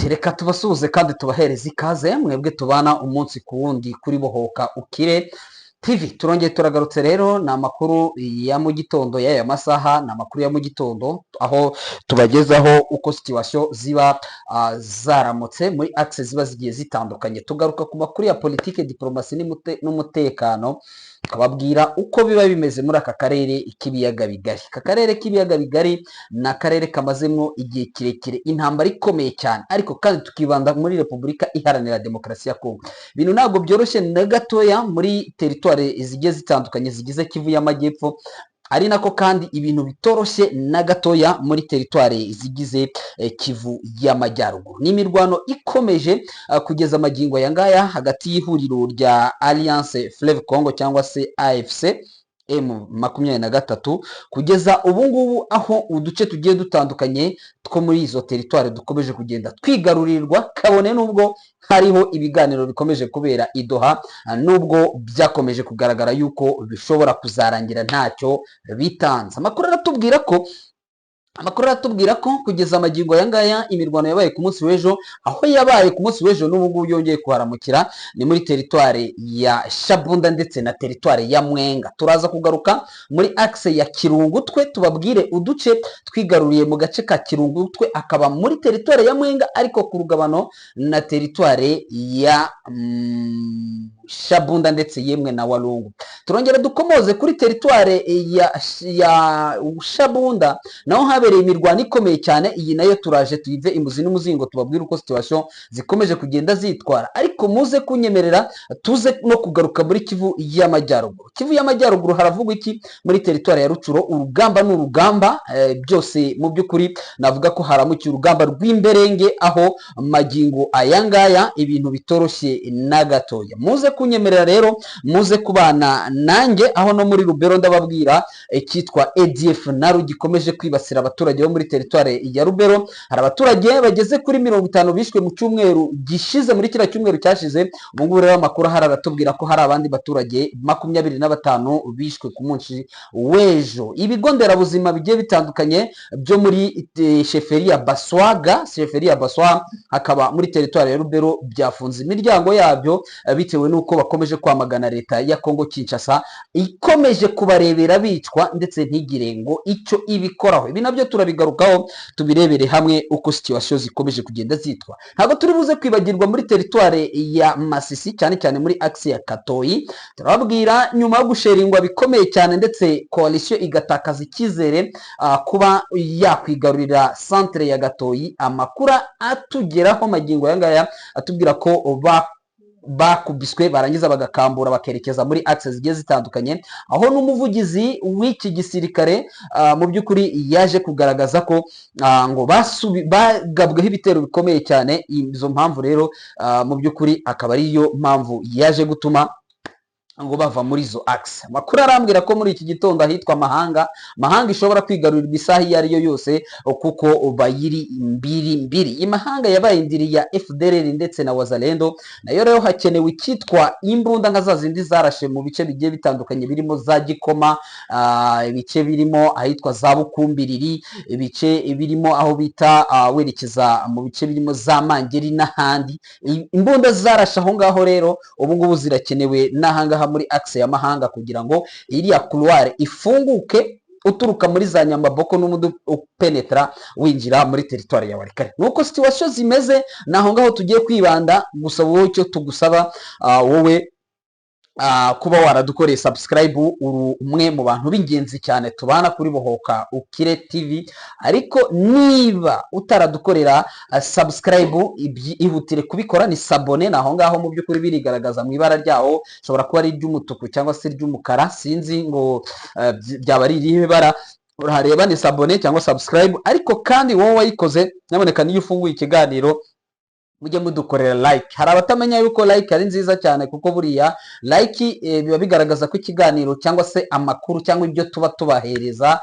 Yes, reka tubasuhuze kandi tubahereze ikaze mwebwe tubana umunsi ku wundi kuri Bohoka Ukire TV. Turongeye turagarutse rero, ni amakuru ya mu gitondo y'aya masaha, ni amakuru ya mu gitondo aho tubagezaho uko situation ziba zaramutse muri axe ziba zigiye zitandukanye. Tugaruka ku makuru ya politike, diplomasi n'umutekano, tukababwira uko biba bimeze muri aka karere k'ibiyaga bigari. Aka karere k'ibiyaga bigari ni akarere kamazemo igihe kirekire intambara ikomeye cyane, ariko kandi tukibanda muri Repubulika Iharanira Demokarasi ya Kongo. Ibintu ntabwo byoroshye na gatoya muri teritwari zigiye zitandukanye zigize Kivu y'Amajyepfo, ari nako kandi ibintu bitoroshye na gatoya muri teritwari zigize Kivu y'Amajyaruguru. Ni imirwano ikomeje kugeza amagingo aya ngaya hagati y'ihuriro rya Alliance Fleuve Congo cyangwa se AFC M23, kugeza ubu ngubu aho uduce tugiye dutandukanye two muri izo teritwari dukomeje kugenda twigarurirwa, kabone n'ubwo hariho ibiganiro bikomeje kubera i Doha, nubwo byakomeje kugaragara yuko bishobora kuzarangira ntacyo bitanze. Amakuru aratubwira ko kugeza amagingo aya ngaya imirwano yabaye ku munsi w'ejo, aho yabaye ku munsi w'ejo n'ubu ngubu yongeye kuharamukira, ni muri teritwari ya Shabunda ndetse na teritwari ya Mwenga. Turaza kugaruka muri axe ya Kirungutwe, tubabwire uduce twigaruriye mu gace ka Kirungutwe, akaba muri teritwari ya Mwenga ariko ku rugabano na teritwari ya Shabunda ndetse yemwe na Walungu. Turongera dukomoze kuri teritwari ya Shabunda, naho habereye imirwano ikomeye cyane. Iyi nayo turaje tuyive imuzi n'umuzingo, tubabwire uko situation zikomeje kugenda zitwara. Ariko muze kunyemerera tuze no kugaruka muri Kivu y'Amajyaruguru. Kivu y'Amajyaruguru haravugwa iki muri teritwari ya Rutshuru? Urugamba ni urugamba, byose mu by'ukuri navuga ko haramukiye urugamba rw'imberenge, aho magingo aya ngaya ibintu bitoroshye na gatoya. Muze kunyemerera rero muze kubana nanjye, aho no muri Rubero ndababwira icyitwa ADF NALU gikomeje kwibasira abaturage bo muri teritwari ya Rubero. Hari abaturage bageze kuri 50 bishwe mu cyumweru gishize, muri kiriya cyumweru cyashize. Ubu ngubu rero amakuru ahari aratubwira ko hari abandi baturage 25 bishwe ku munsi w'ejo. Ibigo nderabuzima bigiye bitandukanye byo muri chefferie ya Baswaga, chefferie ya Baswa hakaba muri teritwari ya Rubero, byafunze imiryango yabyo bitewe n'uko bakomeje kwamagana leta ya Kongo Kinshasa ikomeje kubarebera bicwa ndetse ntigire ngo icyo ibikoraho. Ibi nabyo turabigarukaho, tubirebere hamwe uko situation zikomeje kugenda zitwa. Ntabwo turi buze kwibagirwa muri teritwari ya Masisi, cyane cyane muri axe ya Katoyi. Turababwira nyuma yo gusheringwa bikomeye cyane ndetse coalition igatakaza icyizere kuba yakwigarurira centre ya Gatoyi. Amakuru atugeraho magingo aya ngaya atubwira ko bakubiswe barangiza bagakambura bakerekeza muri axe zigiye zitandukanye, aho n'umuvugizi w'iki gisirikare mu by'ukuri yaje kugaragaza ko ngo bagabweho ibitero bikomeye cyane. Izo mpamvu rero mu by'ukuri akaba ariyo mpamvu yaje gutuma ngo bava muri izo axe. Amakuru arambwira ko muri iki gitondo ahitwa Mahanga, Mahanga ishobora kwigarurirwa isaha iyo ari yo yose kuko bayiri mbiri mbiri. Imahanga yabaye indiri ya FDLR ndetse na Wazalendo. Nayo rero hakenewe icyitwa imbunda nka za zindi zarashe mu bice bigiye bitandukanye birimo za Gikoma, ibice birimo ahitwa za Bukumbiriri, ibice birimo aho bita werekeza mu bice birimo za Mangeri n'ahandi. Imbunda zarashe aho ngaho rero ubu ngubu zirakenewe n'ahangaha muri axe ya Mahanga kugira ngo iriya couloir ifunguke uturuka muri za Nyamaboko n'umudu upenetra winjira muri teritwari ya Walikale. Nuko situation zimeze, ni aho ngaho tugiye kwibanda. Gusa wowe icyo tugusaba, wowe kuba waradukoreye subscribe, uri umwe mu bantu b'ingenzi cyane tubana kuri Bohoka Ukire TV. Ariko niba utaradukorera subscribe, ihutire kubikora, ni s'abonner. Ni aho ngaho mu by'ukuri birigaragaza mu ibara ryawo, ushobora kuba ari iry'umutuku cyangwa se iry'umukara, sinzi ngo byaba ari irihe bara. Urahareba ni s'abonner cyangwa subscribe. Ariko kandi wowe wayikoze, nyamuneka niyo ufunguye ikiganiro mujye mudukorera like. Hari abatamenya yuko like ari nziza cyane, kuko buriya like biba bigaragaza ko ikiganiro cyangwa se amakuru cyangwa ibyo tuba tubahereza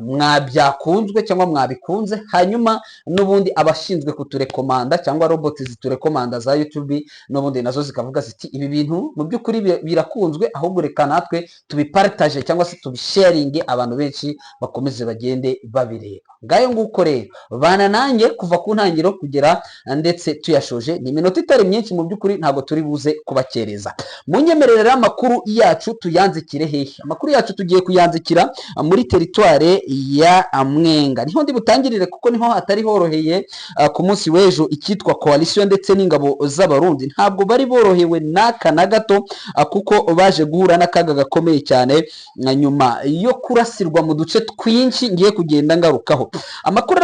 Mwabyakunzwe cyangwa mwabikunze, hanyuma n'ubundi abashinzwe kuturekomanda cyangwa robot ziturekomanda za YouTube n'ubundi nazo zikavuga ziti: "Ibi bintu mu by'ukuri birakunzwe, ahubwo reka natwe tubipartage cyangwa se tubisharinge, abantu benshi bakomeze bagende babireba." Ngayo nguko rero, bana nanjye kuva ku ntangiriro kugera ndetse tuyashoje. Ni iminota itari myinshi mu by'ukuri, ntabwo turi buze kubakereza. Munyemerere rero amakuru yacu tuyanzikire hehe? Amakuru yacu tugiye kuyanzikira muri teritware ya Mwenga, niho ndi butangirire kuko niho hatari horoheye. Ku munsi w'ejo icyitwa coalition ndetse n'ingabo z'Abarundi ntabwo bari borohewe n'aka na gato, kuko baje guhura n'akaga gakomeye cyane nyuma yo kurasirwa mu duce twinshi ngiye kugenda ngarukaho. Amakuru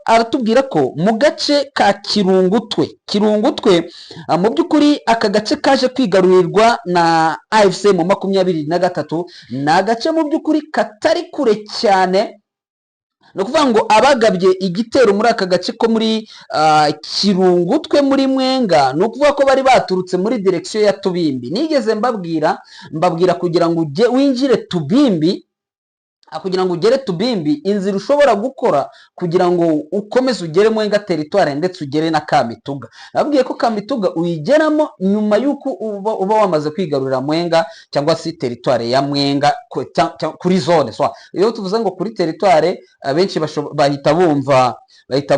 aratubwira ko mu gace ka Kirungutwe, Kirungutwe, mu by'ukuri aka gace kaje kwigarurirwa na AFC mu 23, ni agace mu by'ukuri katari kure cyane. Ni ukuvuga ngo abagabye igitero muri aka gace ko muri Kirungutwe muri Mwenga, ni ukuvuga ko bari baturutse muri direction ya Tubimbi. Nigeze mbabwira kugira ngo ujye winjire Tubimbi, kugira ngo ugere Tubimbi, inzira ushobora gukora kugira ngo ukomeze ugere Mwenga teritware ndetse ugere na Kamituga. Nababwiye ko Kamituga uyigeramo nyuma y'uko uba wamaze kwigarurira Mwenga cyangwa se teritware ya Mwenga kuri zone. So, iyo tuvuze ngo kuri teritware, abenshi bahita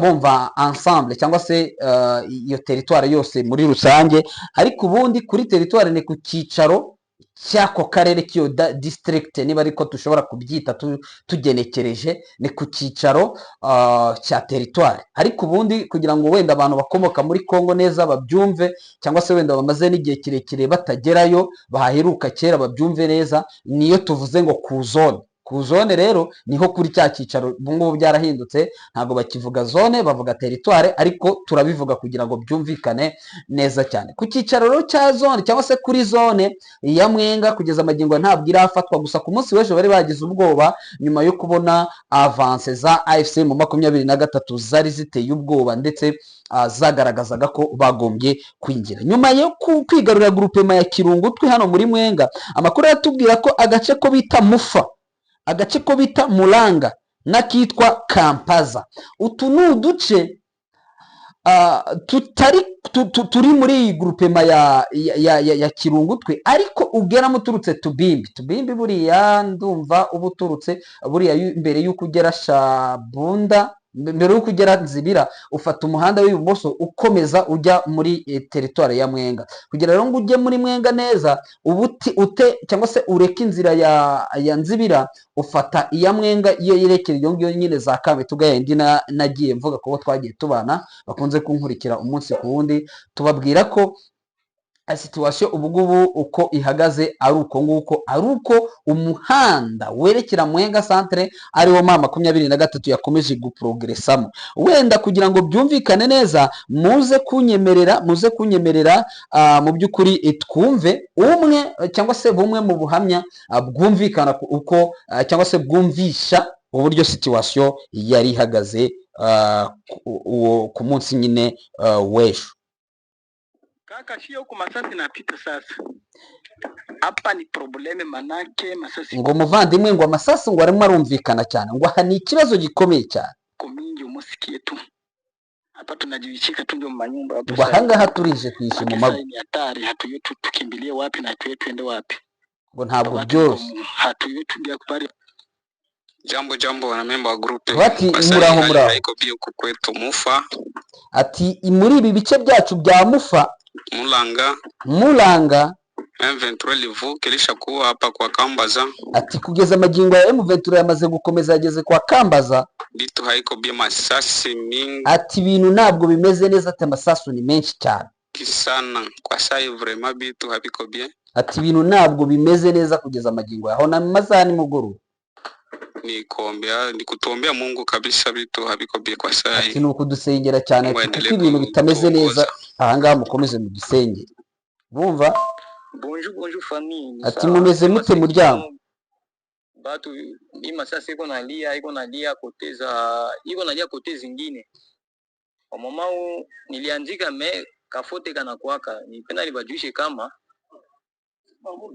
bumva ensemble cyangwa se iyo teritware yose muri rusange, ariko ubundi kuri teritware ni ku cyicaro cy'ako karere k'iyo district, niba ariko dushobora kubyita tugenekereje, ni ku cyicaro cya teritware. Ariko ubundi kugira ngo wenda abantu bakomoka muri Congo neza babyumve, cyangwa se wenda bamaze n'igihe kirekire batagerayo, bahaheruka kera, babyumve neza, niyo tuvuze ngo ku zone. Ku zone rero niho kuri cya cyicaro. Ubu ngubu byarahindutse, ntabwo bakivuga zone, bavuga teritware, ariko turabivuga kugira ngo byumvikane neza cyane. Ku cyicaro rero cya zone cyangwa se kuri zone ya Mwenga, kugeza amagingo ntabwo irafatwa. Gusa ku munsi w'ejo bari bagize ubwoba nyuma yo kubona avance za AFC mu 23 zari ziteye ubwoba, ndetse zagaragazaga ko bagombye kwinjira nyuma yo kwigarurira groupement ya Kirungutwe hano muri Mwenga. Amakuru aratubwira ko agace ko bita Mufa, agace ko bita Muranga n'akitwa Kampaza, utu ni uduce tutari turi muri iyi groupement ya Kirungutwe, ariko ugeramo uturutse Tubimbi. Tubimbi buriya ndumva uba uturutse buriya mbere y'uko ugera Shabunda, mbere y'uko ugera Nzibira, ufata umuhanda w'ibumoso ukomeza ujya muri teritwari ya Mwenga. Kugira rero ngo ujye muri Mwenga neza, uba ute cyangwa se ureke inzira ya Nzibira, ufata iya Mwenga iyo yerekera iyo ngiyo nyine za Kamituga, yindi nagiye mvuga kubo twagiye tubana bakunze kunkurikira umunsi ku wundi. Tubabwira ko situation ubu ngubu uko ihagaze ari uko nguko, ari uko umuhanda werekera Mwenga centre ariwo M23 yakomeje guprogresamo. Wenda kugira ngo byumvikane neza, muze kunyemerera mu by'ukuri twumve umwe cyangwa se bumwe mu buhamya bwumvikana uko cyangwa se bwumvisha uburyo situation yari ihagaze ku munsi nyine w'ejo. Kaka, sio huku masasi napita sasa. Hapa ni problème, manake masasi Ngo muvandimwe, ngo amasasu ngo arimo arumvikana cyane, ngo aha ni ikibazo gikomeye cyane. ko mingi, umusikie tu. Hapa tunajivichika tu ndio manyumba hapo. Ngo ahangaha turije kwishe mu mago. Ni hatari, hatujui tukimbilie wapi na hatujui tuende wapi. Ngo ntabwo byoroshye. Hatujui tuingia kupari. Jambo jambo, wanamemba wa groupe. Bati Kwa sasa muraho hali muraho. haiko bien huku kwetu Mufa, Ati muri ibi bice byacu bya Mufa, Mulanga, Muranga, M23 livuke ilishakuwa hapa kwa Kambaza, Ati kugeza amagingo ya M23 yamaze gukomeza, yageze kwa Kambaza. Bitu haiko bien, masasi mingi Ati ibintu ntabwo bimeze neza, ati amasasu ni menshi cyane. sana kwa sai, vraiment bitu habiko bien. Ati ibintu ntabwo bimeze neza kugeza amagingo yaho na masaha ya nimugoroba. Ni kuombea, ni kutuombea Mungu kabisa, bitu habiko bien kwa Ati sai. ni ukudusengera cyane, Mungu ati kuko aendelee ibintu bitameze neza kutuongoza. Ahangaha mukomeze mudusengere, bumva. Bonjour, bonjour famille. Ni Ati sawa. mumeze mute muryango? Batu hii masasi iko nalia kote za iko nalia kote zingine. Kwa mama u niliandika me kafote kana kwaka, nipenda nibajuishe kama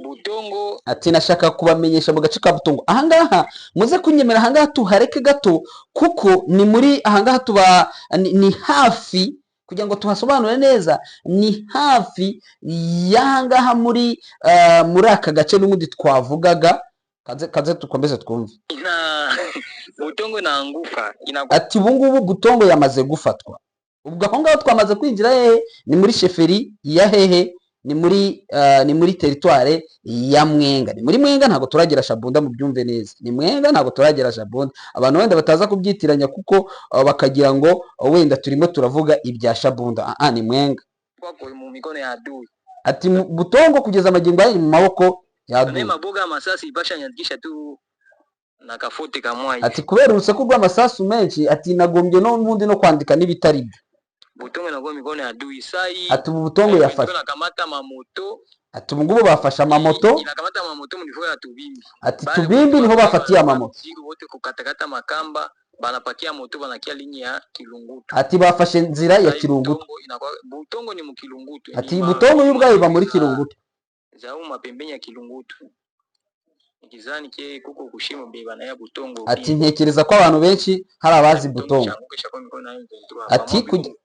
Butongo. Ati nashaka kubamenyesha mu gace ka Butongo. Ahangaha muze kunyemera, ahangaha tuhareke gato, kuko ni muri ahangaha tuba ni hafi kugira ngo tuhasobanure neza, ni hafi y'ahangaha muri aka gace n'ubundi twavugaga. Kaze kaze dukomeze twumve. Ina Butongo inaanguka, inakuwa Ati ubu ngubu Butongo yamaze gufatwa. Ubwo aho ngaho twamaze kwinjira hehe? Ni muri chefferie ya hehe? Ni muri territoire ya Mwenga. Ni muri Mwenga, ntabwo turagera Shabunda, mubyumve neza, ni Mwenga, ntabwo turagera Shabunda. Abantu wenda bataza kubyitiranya kuko bakagira ngo wenda turimo turavuga ibya Shabunda. Ah, ah, ni Mwenga. Kwa mu mikono ya adui. Ati Butongo kugeza amagingo aya iri mu maboko ya Me adui. Maboga ya masasi ipasha nyandikisha tu na kafote kamwa hivi. Ati kubera urusaku rw'amasasu menshi, ati nagombye n'ubundi no kwandika n'ibitari byo. Butongo inakuwa mikono ya adui sai. Ati ubu Butongo yafashwe. Nakamata mamoto. Ati ubu ngubu bafashe amamoto. Inakamata mamoto mu niveau ya Tubimbi. Ati Bale Tubimbi niho bafatiye amamoto. Mzigo wote kukatakata makamba, banapakia moto, banakia ligne ya Kilungutu. Ati bafashe inzira ya Sai Kirungutu. Butongo inakuwa, Butongo ni mu Kilungutu. Ati Ni Butongo yo ubwayo iba muri Kirungutu. Za uma pembeni ya Kilungutu. Nikizani ke kuko kushimo beba na ya Butongo. Ati ntekereza ko abantu benshi hari abazi Butongo. Changuke kwa mikono ya M23. Ati Pamwe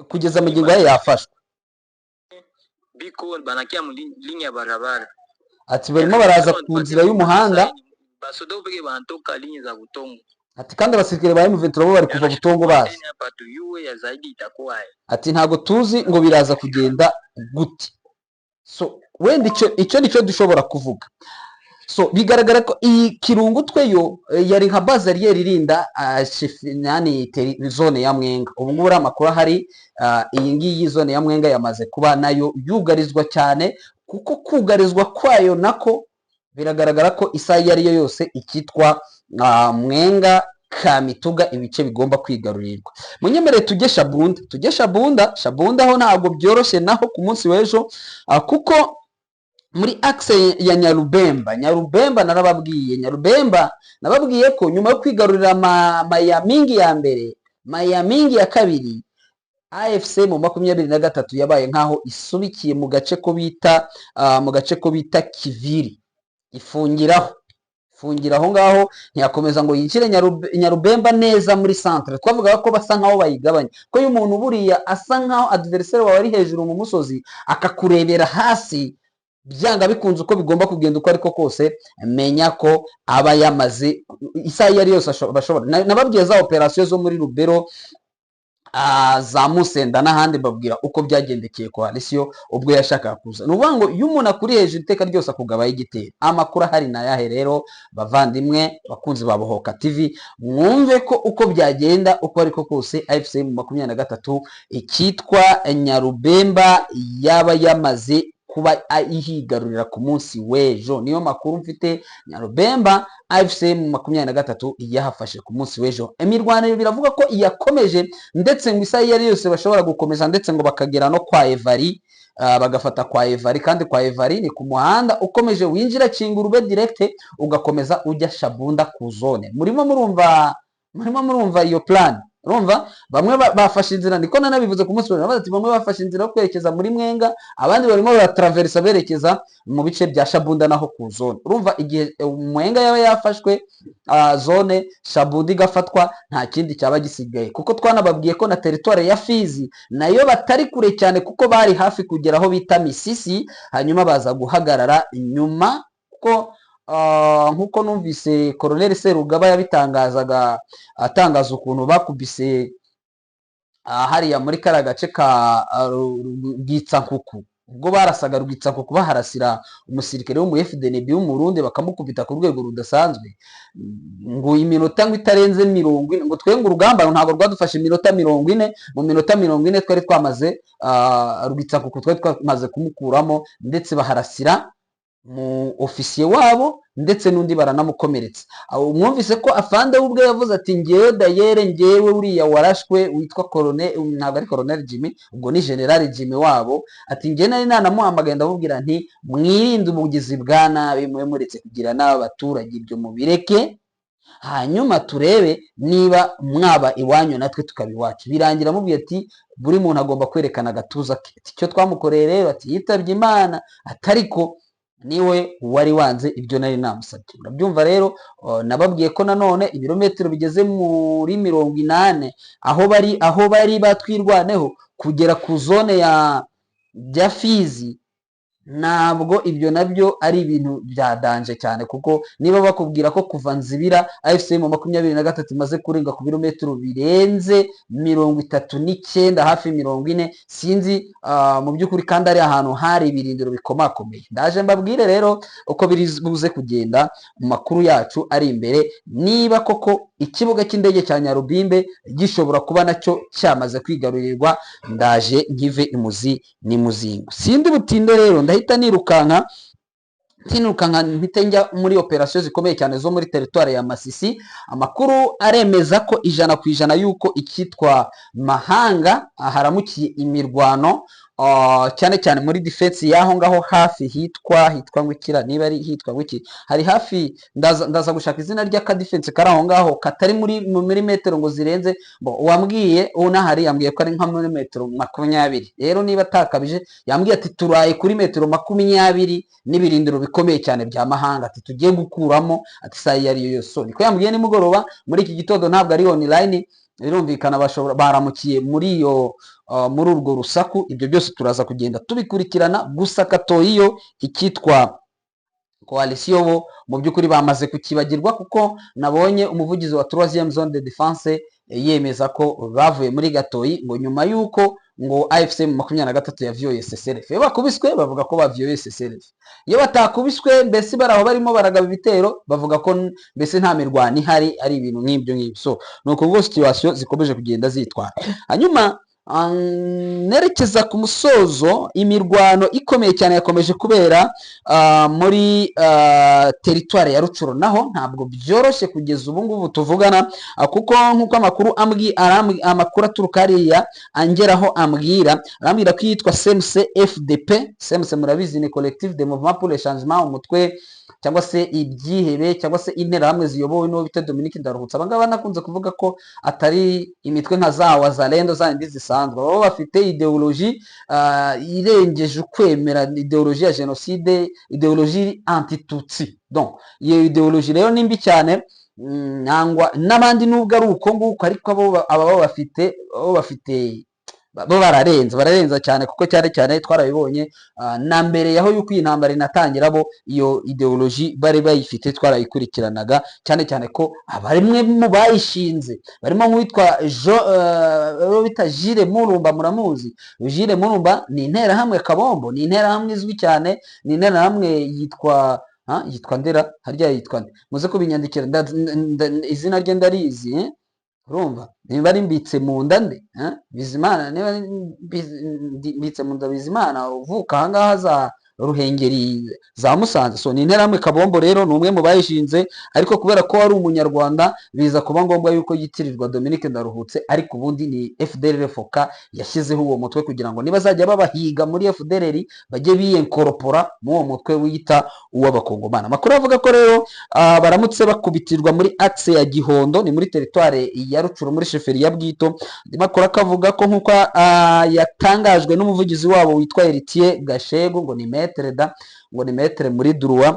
kugeza magingo aya yafashwe. Biko banakia mu ligne ya barabara. Ati barimo baraza ku nzira y'umuhanda. Basoda peke banatoka ligne za Butongo. Ati kandi abasirikare ba M23 bo bari kuva Butongo baza. Hapa tuyue ya zaidi itakuwa. Ati ntabwo tuzi ngo biraza kugenda gute. So wenda icyo nicyo dushobora kuvuga. So bigaragara ko iyi Kirungutwe yo yari nka base arrière irinda nani zone ya Mwenga. Ubu ngubu uriya amakuru ahari, iyi ngiyi zone ya Mwenga yamaze kuba nayo yugarizwa cyane, kuko kugarizwa kwayo nako biragaragara ko isaha iyo ari yo yose ikitwa Mwenga, Kamituga, ibice bigomba kwigarurirwa. Munyemerere tujye Shabunda, tujye Shabunda. Shabunda ho ntabwo byoroshye naho ku munsi w'ejo, kuko muri axe ya Nyarubemba, Nyarubemba narababwiye, Nyarubemba nababwiye ko nyuma yo kwigarurira Mayamingi ya mbere, Mayamingi ya kabiri, AFC mu 23 yabaye nkaho isubikiye mu gace ko bita Kiviri, ifungiraho, ifungira aho ngaho, ntiyakomeza ngo yinjire Nyarubemba neza muri centre. Twavugaga ko basa nkaho bayigabanya, ko iyo umuntu buriya asa nkaho adversaire wawe ari hejuru mu musozi akakurebera hasi, byanga bikunze uko bigomba kugenda uko ariko kose, menya ko aba yamaze isaha iyo ari yose bashobora. Nababwiye za opération zo muri Rubero, za Musenda n'ahandi, babwira uko byagendekeye coalition ubwo yashakaga kuza. Ni ukuvuga ngo iyo umuntu akuri hejuru iteka ryose akugabaho igitero. Amakuru ahari ni ayahe rero, bavandimwe bakunzi ba Bohoka TV? Mwumve ko uko byagenda uko ariko kose, AFC mu 23 icyitwa Nyarubemba yaba yamaze kuba ihigarurira ku munsi w'ejo. Niyo makuru mfite. Nyarubemba AFC mu 23 yahafashe ku munsi w'ejo. Imirwano biravuga ko yakomeje, ndetse ngo isaha iyo ari yose bashobora gukomeza, ndetse ngo bakagera no kwa Evari, bagafata kwa Evari. Kandi kwa Evari ni ku muhanda ukomeje winjira Kingurube direct, ugakomeza ujya Shabunda ku zone. Murimo murumva iyo plan? Urumva bamwe bafashe inzira, niko nanabivuze ku munsi w'ejo, ati bamwe bafashe inzira yo kwerekeza muri Mwenga, abandi barimo baratraversa berekeza mu bice bya Shabunda naho ku zone. Urumva igihe Mwenga yaba yafashwe, zone Shabunda igafatwa, nta kindi cyaba gisigaye, kuko twanababwiye ko na territoire ya Fizi nayo batari kure cyane, kuko bari hafi kugera aho bita Misisi, hanyuma baza guhagarara nyuma, kuko nkuko numvise Colonel Serugaba yabitangazaga, atangaza ukuntu bakubise hariya muri kariya gace ka Rwitsankuku, ubwo barasaga Rwitsankuku, baharasira umusirikare wo mu FDNB w'Umurundi, bakamukubita ku rwego rudasanzwe, ngo iminota ngo itarenze 40, ngo twe ngo urugamba ntabwo rwadufashe iminota 40, mu minota 40 twari twamaze Rwitsankuku twari twamaze kumukuramo, ndetse baharasira mu ofisiye wabo, ndetse n'undi baranamukomeretsa. Aho mwumvise ko afande we ubwe yavuze ati ngewe dayere, ngewe uriya warashwe witwa colonel, ntabwo ari Colonel Jimmy, ubwo ni General Jimmy wabo, ati ngewe nari nanamuhamagaye ndamubwira nti mwirinde ubugizi bwa nabi, mube muretse kugira n'aba baturage, ibyo mubireke, hanyuma turebe niba mwaba iwanyu natwe tukaba iwacu. Birangira amubwiye ati buri muntu agomba kwerekana agatuza ke. Ati icyo twamukoreye rero, ati yitabye Imana, atariko Niwe wari wanze ibyo nari namusabye. Urabyumva rero, nababwiye ko nanone ibirometero bigeze muri 80 aho bari batwirwaneho kugera ku zone ya Fizi, ntabwo ibyo nabyo ari ibintu bya danger cyane, kuko niba bakubwira ko kuva Nzibira AFC M23 imaze kurenga ku birometero birenze 39, hafi 40, sinzi mu by'ukuri, kandi ari ahantu hari ibirindiro bikomakomeye. Ndaje mbabwire rero uko biri buze kugenda mu makuru yacu ari imbere, niba koko ikibuga cy'indege cya Nyarubimbe gishobora kuba nacyo cyamaze kwigarurirwa. Ndaje nkive imuzi n'imuzingo, sindi butinde rero, ndahita nirukanka, ntinukanka mpite njya muri operasiyo zikomeye cyane zo muri teritwari ya Masisi. Amakuru aremeza ko 100% yuko icyitwa Mahanga haramukiye imirwano, cyane cyane muri defense y'aho ngaho hafi hitwa ngwikira, niba ari hitwa ngwiki, hari hafi. Ndaza gushaka izina ry'aka defense kari aho ngaho katari muri metero ngo zirenze bo. Uwambwiye unahari yambwiye ko ari nka muri metero 20 rero niba atakabije. Yambwiye ati turaye kuri metero 20 n'ibirindiro bikomeye cyane bya Mahanga, ati tugiye gukuramo, ati saa iyo ariyo yose. So niko yambwiye nimugoroba. Muri iki gitondo ntabwo ari online, birumvikana bashobora baramukiye muri iyo muri urwo rusaku. Ibyo byose turaza kugenda tubikurikirana. Gusa Katoyiyo, icyitwa coalition bo mu by'ukuri bamaze kukibagirwa, kuko nabonye umuvugizi wa troisième zone de défense yemeza ko bavuye muri Gatoyi, ngo nyuma y'uko ngo AFC 23 ya vioye CCRF. Iyo bakubiswe bavuga ko bavioye CCRF, iyo batakubiswe mbese bari aho barimo baragaba ibitero, bavuga ko mbese nta mirwano ihari, ari ibintu nk'ibyo ngibyo. So ni uko ubwo situation zikomeje kugenda zitwara. Hanyuma nerekeza ku musozo, imirwano ikomeye cyane yakomeje kubera muri teritwari ya Rucuro. Naho ntabwo byoroshye kugeza ubu ngubu tuvugana, kuko nk'uko amakuru amakuru aturuka hariya angeraho ambwira, arambwira ko yitwa CMC FDP. CMC murabizi ni Collectif de Mouvement pour le Changement, umutwe cyangwa se ibyihebe cyangwa se interahamwe ziyobowe n'uwo bita Dominique Ndaruhutse. Aba ngaba nakunze kuvuga ko atari imitwe nka za Wazalendo zandi zisanzwe, baba bafite idéologie irengeje ukwemera, idéologie ya jenoside, idéologie antitutsi. Donc iyo idéologie rero ni mbi cyane, nangwa n'abandi nubwo ari uko nguko, ariko aba bo bafite bo bararenza, bararenza cyane, kuko cyane cyane twarabibonye na mbere yaho yuko iyi ntambara inatangira, bo iyo idéologie bari bayifite, twarayikurikiranaga, cyane cyane ko abarimwe mu bayishinze barimo nk'uwitwa uwo bita Jules Murumba. Muramuzi Jules Murumba, ni interahamwe kabombo, ni interahamwe izwi cyane, ni interahamwe yitwa yitwa ndera harya, yitwa nde? Muze kubinyandikira, izina rye ndarizi, eh? Urumva niba ari Mbitse mu nda nde, eh? Bizimana, niba ari Mbitse mu nda Bizimana, uvuka ahangaha za Ruhengeri za Musanze. So ni interahamwe kabombo rero, ni umwe mu bayishinze, ariko kubera ko wari umunyarwanda biza kuba ngombwa yuko yitirirwa Dominique Ndaruhutse, ariko ubundi ni FDLR FOCA yashyizeho uwo mutwe kugira ngo nibazajya babahiga muri FDLR bajye biyenkoropora muri uwo mutwe wiyita uw'abakongomani. Amakuru avuga ko rero baramutse bakubitirwa muri axe ya Gihondo, ni muri teritware ya Rucuru, muri chefferie ya Bwito. Andi makuru akavuga ko nk'uko yatangajwe n'umuvugizi wabo witwa Heritier Gashegu, ngo ni maître da, ngo ni maître muri droit,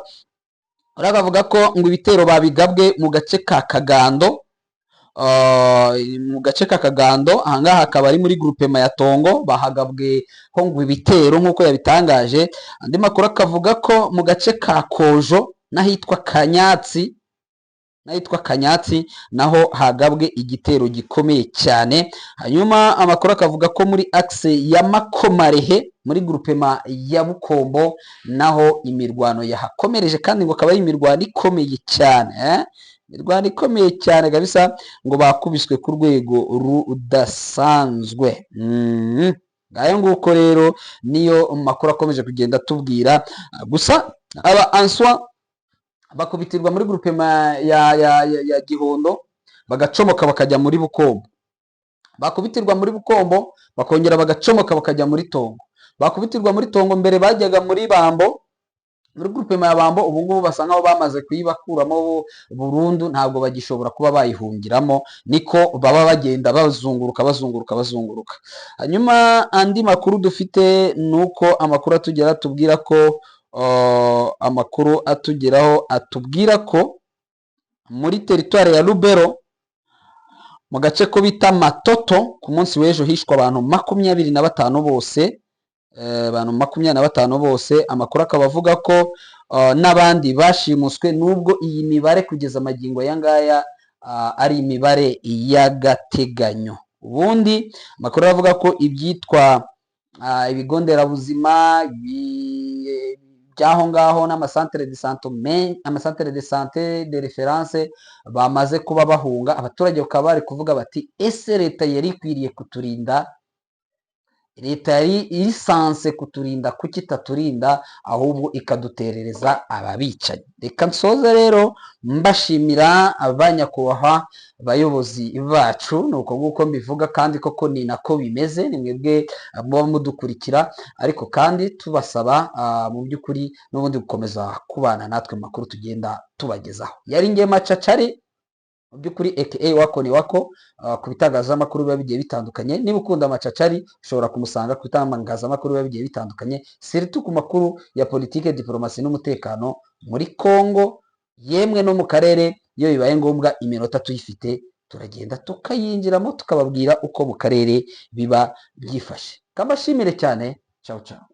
uriya, ko ngo ibitero babigabwe mu gace ka Kagando, mu gace ka Kagando ahangaha akaba ari muri groupement ya Tongo, bahagabwe ho ngo ibitero nk'uko yabitangaje. Andi makuru akavuga ko mu gace ka Kojo n'ahitwa Kanyatsi, n'ahitwa Kanyatsi naho hagabwe igitero gikomeye cyane. Hanyuma amakuru akavuga ko muri axe ya Makomarehe, muri groupement ya Bukombo, naho imirwano yahakomereje, kandi ngo akaba ari imirwano ikomeye cyane, eh? Imirwano ikomeye cyane kabisa, ngo bakubiswe ku rwego rudasanzwe. Ngayo nguko rero niyo makuru akomeje kugenda atubwira. Gusa aba answa bakubitirwa muri groupement ya Gihondo, bagacomoka bakajya muri Bukombo, bakubitirwa muri Bukombo bakongera bagacomoka bakajya muri Tongo, bakubitirwa muri Tongo, mbere bajyaga muri Bambo, muri groupement ya Bambo, ubu ngubu basa nkaho bamaze kuyibakuramo burundu, ntabwo bagishobora kuba bayihungiramo, niko baba bagenda bazunguruka, bazunguruka, bazunguruka. Hanyuma andi makuru dufite ni uko amakuru atugera tubwira ko amakuru atugeraho atubwira ko muri teritwari ya Lubero, mu gace ko bita Matoto, ku munsi w'ejo hishwe abantu 25 bose, abantu 25 bose. Amakuru akaba avuga ko n'abandi bashimuswe, nubwo iyi mibare kugeza amagingo aya ngaya ari imibare y'agateganyo. Ubundi amakuru aravuga ko ibyitwa ibigo nderabuzima by'aho ngaho n'amasantere de santé, amasantere de santé de référence bamaze kuba bahunga. Abaturage bakaba bari kuvuga bati: "Ese leta yari ikwiriye kuturinda? Leta yari iri censée kuturinda, kuki itaturinda ahubwo ikaduterereza ababicanyi?" Reka nsoze rero mbashimira abanyakubahwa bayobozi bacu. Ni uko nguko mbivuga, kandi koko ni nako bimeze. Ni mwebwe muba mudukurikira, ariko kandi tubasaba mu by'ukuri n'ubundi gukomeza kubana natwe mu makuru tugenda tubagezaho. Yari nge Macacari mu by'ukuri, aka Wako ni Wako, ku bitangazamakuru biba bigiye bitandukanye. Niba ukunda Macacari, ushobora kumusanga ku bitangazamakuru biba bigiye bitandukanye, surtout ku makuru ya politike, diporomasi n'umutekano muri Congo, yemwe no mu karere. Iyo bibaye ngombwa, iminota tuyifite, turagenda tukayinjiramo, tukababwira uko mu karere biba byifashe. Kabashimire cyane. Ciao ciao.